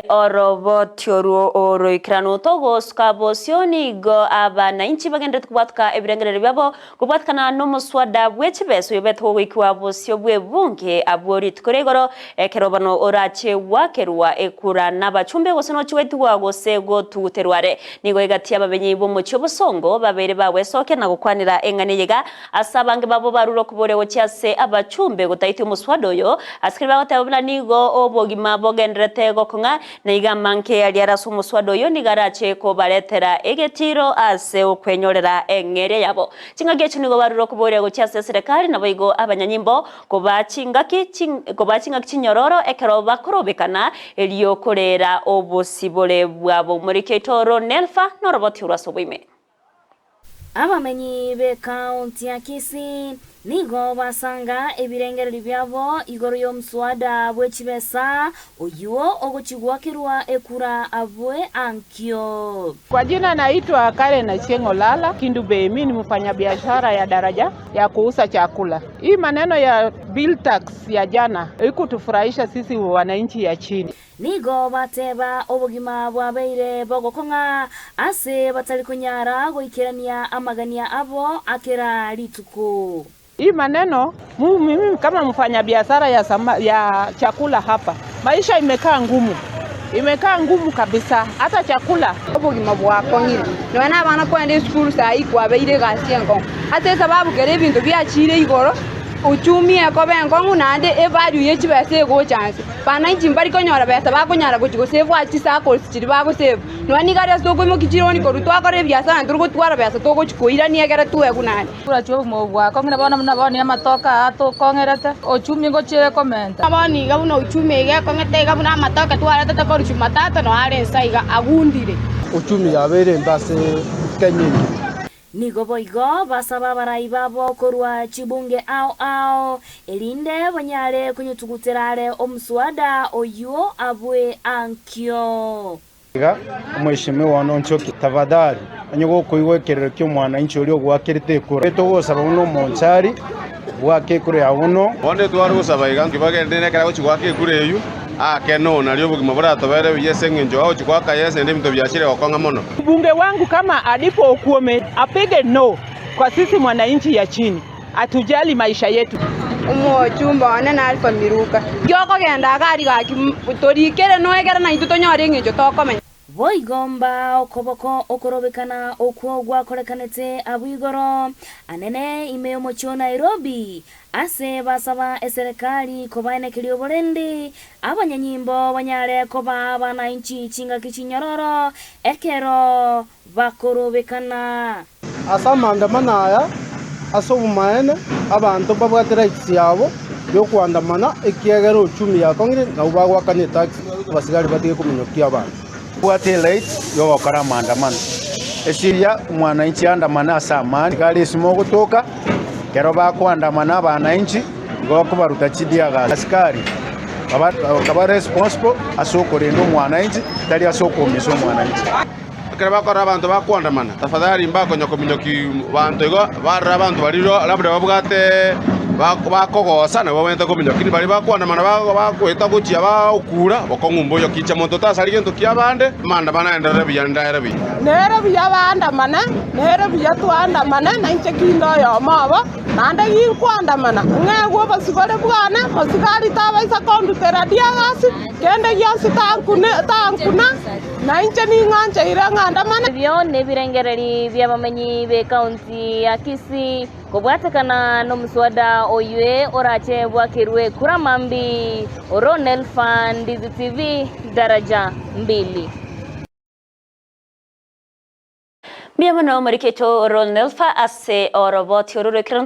Oroboti orwo oroikeranu togosuka bosio nigo abanainchi bagenderete kobwatoka ebirengererio biabo kobwatikana nomoswada bwe chibesa oyobete gogoikiwa bosio bw'ebunge abwo rituko ria igoro ekero bono orache gwakerwa ekura nabachumbe gose nochi goitigwa gose gotuguterwa are. Nigo egati y'ababenyi b'omochie obosongo babeire bagwesokia na gokwanera eng'ana eye iga Ase abange babo barure okoboria gochia ase abachumbe gotaitia omoswada oyo, ase keria bagoteba buna nigo obogima bogendererete gokong'a, na iga amanke aria are ase omoswada oyo nigo arache kobaretera egetiiro ase okwenyorera eng'eria yabo. Chingaki echio nigo barure okoboria gochia ase eserekari, naboigo abanyanyimbo kobaa chingaki kobaa chingaki chinyororo ekero bakorobekana, erio koreera obosibore bwabo. Omoriki oito oro Nelfa noroboti orwo ase oboime. Abamenyi b'ekaunti ya Kisii nigo basanga ebirengererio biabo igoro y'omswada bwe chibesa oyio ogochia goakerwa ekura abwe ankio. Kwa jina naitwa Karen Achieng Olala Kindu Bay, mi ni mfanyabiashara ya daraja ya kuuza chakula. Hii maneno ya bill tax ya jana haikutufurahisha sisi wananchi ya chini. Nigo bateba obogima bwabeire bogokong'a ase batari konyara goikerania amagania abo a kera rituko. Hii maneno mimi kama mfanyabiashara ya, ya chakula hapa, maisha imekaa ngumu, imekaa ngumu kabisa, hata chakula. Obogima bwakong'ire, nonya nabana kogenda esukuru saa hii kwabeire egasi enkong'u, ase esababu kera ebinto biachire igoro, uchumi ekoba enkong'u naende evalue ye chibesa egocha nse. Bananchi mbari konyora besa bakonyara gochia gosave chisaccos chiria bagosave. Nonya nigo aria ase tokoimokia chironi korwa twakora ebiasara ntori gotwara besa togochia koirania ekero twegwa naende. Kura chi'obogima obo bwakong'ire bono buna bono amatoke aa tokong'erete, ochumi ngochia ekomenta. Bono iga buna uchumi iga ekong'ete iga buna amatoke twaretete korwa Jumatatu nonya are inse iga agundire. Uchumi yabeire embe ase Kenya engima. Nigo boigo basaba abarai babo korwa chibunge ao ao, erinde banyare konyotugutera are omoswada oyio abwe ankio. Iga omweshimiwa one onchoke, tafadhali, onye gokoigwa ekerero ki'omwananchi oria ogoakerete ekura, togosaba buna omonchari bwake ekura yao bono. Bono etware gosaba iga, nki bagende nekero agochia goaka ekura eyio, aake no, nario obogima boratobere buya ase engencho agochia goaka yes naende ebinto biachire gokong'a mono. Mbunge wangu kama alipo okuome apige no kwa sisi mwananchi ya chini atujali maisha yetu. Omochumba one na Alpha Miruka. Nki okogenda iga aria gaki torikere noegere naintwe tonyore eng'encho tokomenya. Boigo mbao okoboko okorobekana okwo gwakorekanete abwo igoro anene ime y'omochie o Nairobi, ase basaba eserekari kobaenekeria oborendi, abanyanyimbo banyare koba abanainchi chingaki chinyororo ekero bakorobekana. Ase amaandamano aya ase obomaene abanto mbabwate rights yabo yokoandamana ekiagera uchumi yakong'ire nabwo bagoakana etax abasigari batige kominyokia abanto. Mbwate eright yogokora amaandamano esiria omwananchi aandamane ase amani iga are esimo ogotoka ekero bakoandamana abananchi igo bakobaruta chidiagas asikari bakaba responsible ase okorenda omwananchi tari ase okoumisa omwananchi. Ekero bakorora abanto bakoandamana, tafadhali mbakonya kominyokia banto igo, barore abanto baria labda babwate bakogosa nabo babwenerete kominyokia, lakini baria bakoandamana bagoeta gochia bagokura, bokong'u mboyo kicha monto tasari gento kiabande, amaandamano aenderere buya naende aere buya. Nere buya baandamane, nere buya twaandamane, nainche kinde oyomo obo, naende ginkoandamana, ng'egwe obosibore bwane, mosigari tabaisa kondutera diagasi, kende gionsi tankuna. Na inche ning'ancheire ng'andamane. Ebio nebirengereri bi'abamenyi b'ekaunti ya Kisii kobwatekana nomoswada oywe orache bwakerwe kura mambi oro Nelfa Ndizi TV daraja mbili. Mbuya mono moriketo Ronelfa ase oroboti oro rw'ekeronto.